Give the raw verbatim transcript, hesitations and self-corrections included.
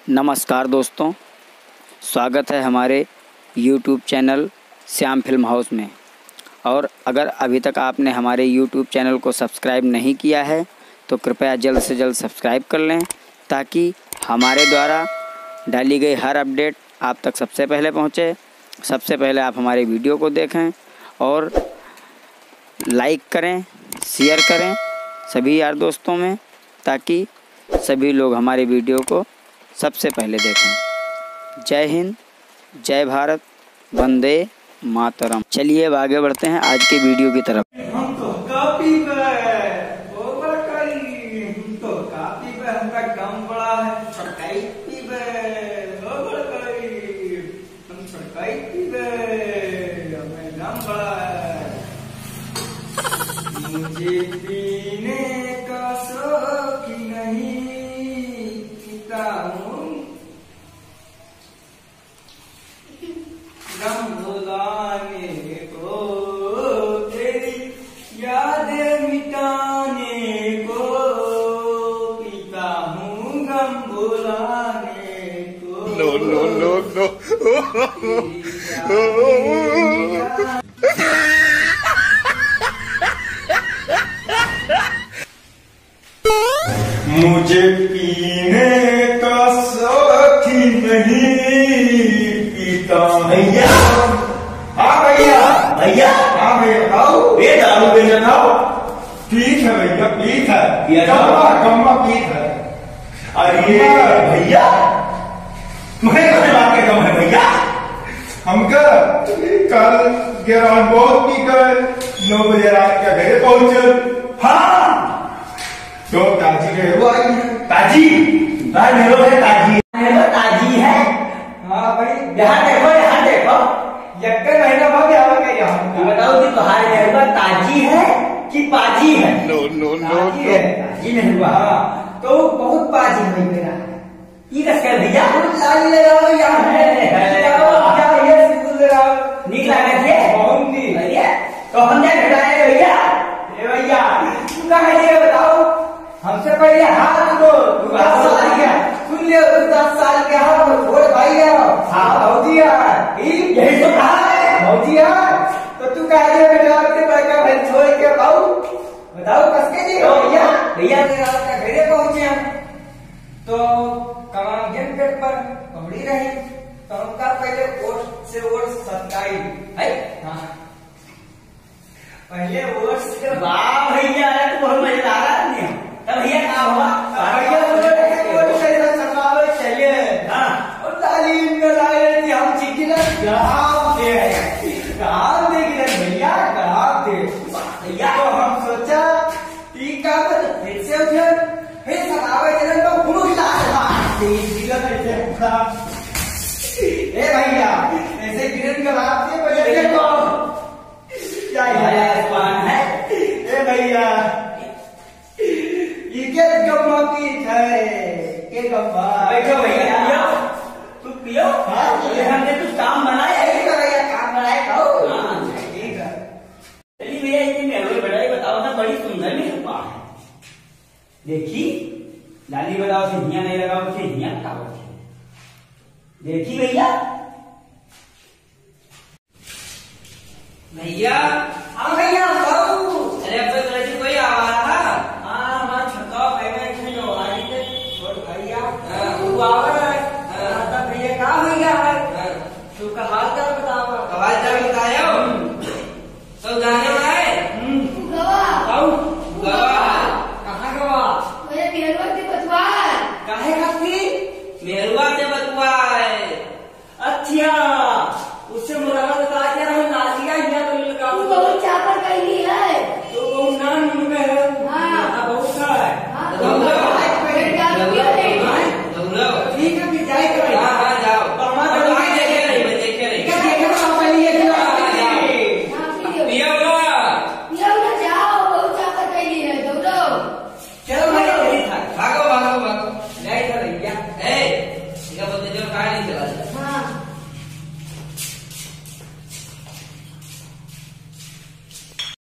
नमस्कार दोस्तों, स्वागत है हमारे YouTube चैनल श्याम फिल्म हाउस में। और अगर अभी तक आपने हमारे YouTube चैनल को सब्सक्राइब नहीं किया है तो कृपया जल्द से जल्द सब्सक्राइब कर लें, ताकि हमारे द्वारा डाली गई हर अपडेट आप तक सबसे पहले पहुँचे। सबसे पहले आप हमारे वीडियो को देखें और लाइक करें, शेयर करें सभी यार दोस्तों में, ताकि सभी लोग हमारे वीडियो को सबसे पहले देखें। जय हिंद, जय भारत, वंदे मातरम। चलिए अब आगे बढ़ते हैं आज के वीडियो की तरफ। हम तो काफी बे, ओ बड़काई, हम तो काफी बे, हमका गम बड़ा है, सकाई पी बे, ओ बड़काई। हम छड़काई पीबे, हमें गम बड़ा है। मुझे पीने का शौक ही नहीं, पीता हूँ गम भुलाने को, तेरी यादें मिटाने को, पीता हूँ गम भुलाने को। No, no, no, no। मुझे पीने का शौक ही नहीं, पीता हूँ। भैया, हाँ भैया, भैया, हाँ भैया, बताओ। ये दारू बेचत हो? ठीक है भैया, ठीक है। पिया था? कम्मा, कम्मा ठीक है। अरे भैया, तुम्हें कौन बात का गम है भैया? हमका कल ग्यारह बहुत पी कर नौ बजे रात का घरे पहुंचल। हाँ, तो ताजी मेहरो आई है। ताजी? ताज मेहरो है ताजी। मेहरो ताजी है? हाँ भाई। यहाँ देखो, यहाँ देखो। यक्के महीना बाद यहाँ का यहाँ। ये बताओ कि तुम्हारे मेहरो ताजी है कि पाजी है? No, no, no, ताजी no। है, ताजी मेहरो। हाँ, तो बहुत पाजी है मेरा। ई कस कर भैया? लाली लगाओ या है, है। लगाओ, क्या ये सिंदूर लगाओ। नीक लागत है? बहुत नीक। भैया, तो हम क्या घटाए भैया? ए भैया, तू कहाँ है ये बताओ? हमसे पहले हाथ को तू दस साल गया। सुन ले, तू दस साल गया, वो छोड़ भाई है। हाँ, भौजी है। ई? यही तो कहा है। भौजी है। तो तू कह दे बेटा, अपने बड़का भाई छोड़ के बाबू। बताओ, कस के जी हो भैया? भैया, तेरा आपका घरे पहुंचे हम। तो कमांजन पेट पर पकड़ी रही, तो हमका पहले ओट से ओट सटकाई, है? हाँ। पहले ओट से वाह भैया, अरे तू बहुत मजेदार आदमी है। तब भैया का हुआ? भैया, ओट से ओट से सटकावे चले। हाँ। और तालीम में लाए कि हम चिकिन गराब दे, गराब दे गिरन भैया, गराब दे। भैया। तो हम सोचा, ठीक है, तो फिर से उठे, फिर सतावे चले तो गुरु की लात मार दी, गिरन ऐसे पूरा। ए भैया, ऐसे गिरन का बात नहीं, पर ये देखो। क्या है? आसमान है। ए भैया, ये क्या गम्मा पीत है? के गम्मा? बैठो भैया, पियो। तू पियो। हाँ, ये हमने कुछ काम बनाया है। ठीक है भैया, काम बनाए खाओ। हाँ, ठीक है। चलिए भैया, इतनी मेहरबानी, बड़ा ही बताओ ना, बड़ी सुंदर मेहरबान है। देखी, लाली बताओ से हियां नहीं लगाओ, से हियां लगाओ से। देखी भैया। भैया। हाँ भैया, बाबू। अरे अब तो कोई आवाज